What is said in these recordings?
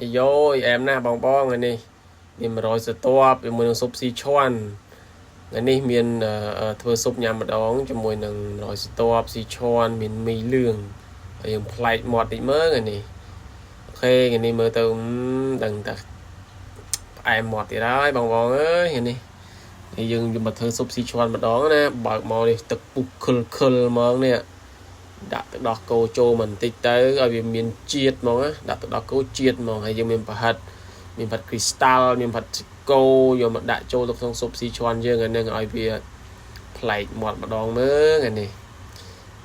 អាយ៉ូអែមណាស់បងបងថ្ងៃនេះមាន100ស្រទាប់ជាមួយនឹងស៊ុបស៊ីឈွမ်းថ្ងៃនេះមានអឺធ្វើស៊ុបញ៉ាំម្ដងជាមួយនឹង100ស្រទាប់ស៊ីឈွမ်းមានមីលឿងហើយយើងប្លែកមាត់តិចមើលថ្ងៃនេះOK ថ្ងៃនេះមើលទៅដឹងតែផ្អែមមាត់ទៀតហើយបងបងអើយថ្ងៃនេះនេះយើងយកមកធ្វើស៊ុបស៊ីឈွမ်းម្ដងណាបើកមកនេះទឹកពុះខិលខិលហ្មងនេះដាក់ទឹកដោះគោចូលបន្តិចទៅឲ្យវាមានជាតិហ្មងណាដាក់ទឹកដោះគោជាតិហ្មងហើយយើងមានប្រហិតមានប្រហិតគ្រីស្តាល់មានប្រហិតស៊ីកូយកមកដាក់ចូលទៅក្នុងស៊ុបស៊ីឈွမ်းយើងអានឹងឲ្យវាប្លែកមាត់ម្ដងមើលថ្ងៃនេះ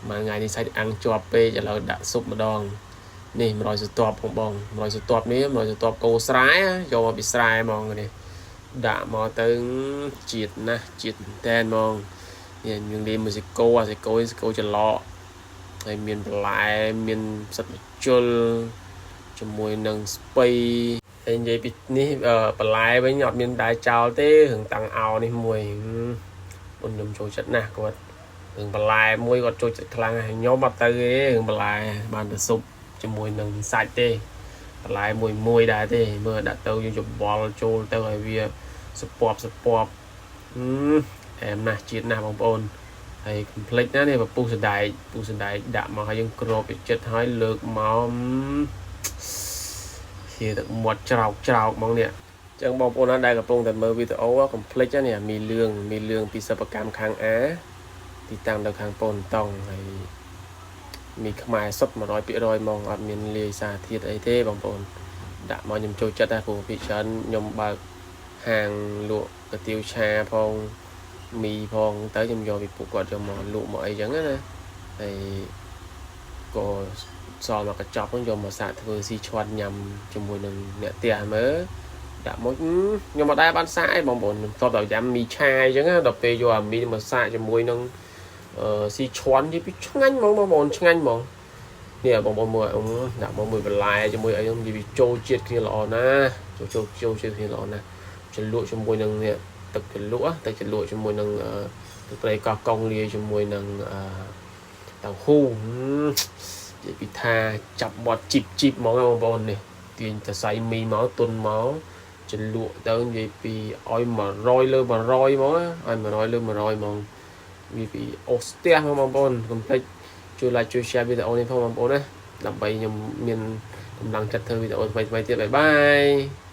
មួយថ្ងៃនេះសាច់អាំងជាប់ពេកឥឡូវដាក់ស៊ុបម្ដងនេះ100ស្រទាប់ផងបង100ស្រទាប់នេះ100ស្រទាប់គោស្រែយកមកពីស្រែហ្មងនេះដាក់មកទៅជាតិណាស់ជាតិមែនតែនហ្មងនេះយើងលេមួយស៊ីកូអាស៊ីកូស៊ីកូច្រឡកហើយមានបន្លែមានផ្សិតម្ជុលជាមួយនឹងស្ពៃហើយនិយាយពីនេះបន្លែវិញអត់មានដែរចោលទេរឿងតាំងអោនេះមួយពុនខ្ញុំចូលចិត្តណាស់គាត់រឿងបន្លែមួយគាត់ចូលចិត្តខ្លាំងហើយខ្ញុំអត់ទៅទេរឿងបន្លែបានទៅស៊ុបជាមួយនឹងសាច់ទេបន្លែមួយមួយដែរទេមើលដាក់ទៅយើងច្បល់ចូលទៅឲ្យវាសពប់សពប់អែមណាស់ជាតិណាស់បងប្អូនហើយកុំភ្លេចណានេះពពុះសណ្ដែកពុះសណ្ដែកដាក់មកឲ្យយើងគ្របវាចិត្តហើយលើកមកហៀទឹកមាត់ច្រោកច្រោកហ្មងនេះចឹងបងប្អូនណាដែលកំពុងតែមើលវីដេអូកុំភ្លេចណាមីលឿងមីលឿងពីសិប្បកម្មខាងអាទីតាំងនៅខាងប៉ូនតង់ហើយមីខ្មែរសុទ្ធ100%ហ្មងអត់មានលាយសារធាតុអីទេបងប្អូនដាក់មកខ្ញុំចូលចិត្តដែរព្រោះពីច្រើនខ្ញុំបើកហាងលក់កាទៀវឆាផងមីផងទៅខ្ញុំយកពីពួកគាត់យកមកលក់មកអីចឹងណាហើយក៏សល់មកកញ្ចប់ហ្នឹងយកមកសាកធ្វើស៊ីឈွမ်းញ៉ាំជាមួយនឹងអ្នកផ្ទះមើលដាក់មកខ្ញុំអត់ដែរបានសាកឯងបងប្អូនខ្ញុំធ្លាប់តែញ៉ាំមីឆាអញ្ចឹងណាដល់ពេលយកអាមីមកសាកជាមួយនឹងអឺស៊ីឈွမ်းនិយាយពីឆ្ងាញ់ហ្មងបងប្អូនឆ្ងាញ់ហ្មងនេះបងប្អូនមើលដាក់មកមួយបន្លែជាមួយអីហ្នឹងនិយាយពីចូលជាតិគ្នាល្អណាស់ចូលចូលចូលជាតិគ្នាល្អណាស់ជ្រលក់ជាមួយនឹងនេះទឹកជ្រលក់ទឹកជ្រលក់ជាមួយនឹងទឹកត្រីកោះកុងលាយជាមួយនឹងអឺតៅហ៊ូនិយាយពីថាចាប់មាត់ជីបជីបហ្មងបងប្អូននេះទាញតសៃមីមកទុនមកជ្រលក់ទៅនិយាយពីឲ្យ100លើ100ហ្មងឲ្យ100លើ100ហ្មងវាពីអូស្ទះហ្មងបងប្អូនកុំភ្លេចជួយ like ជួយ share វីដេអូនេះផងបងប្អូនណាដើម្បីខ្ញុំមានកម្លាំងចិត្តធ្វើវីដេអូថ្មីៗទៀត bye bye.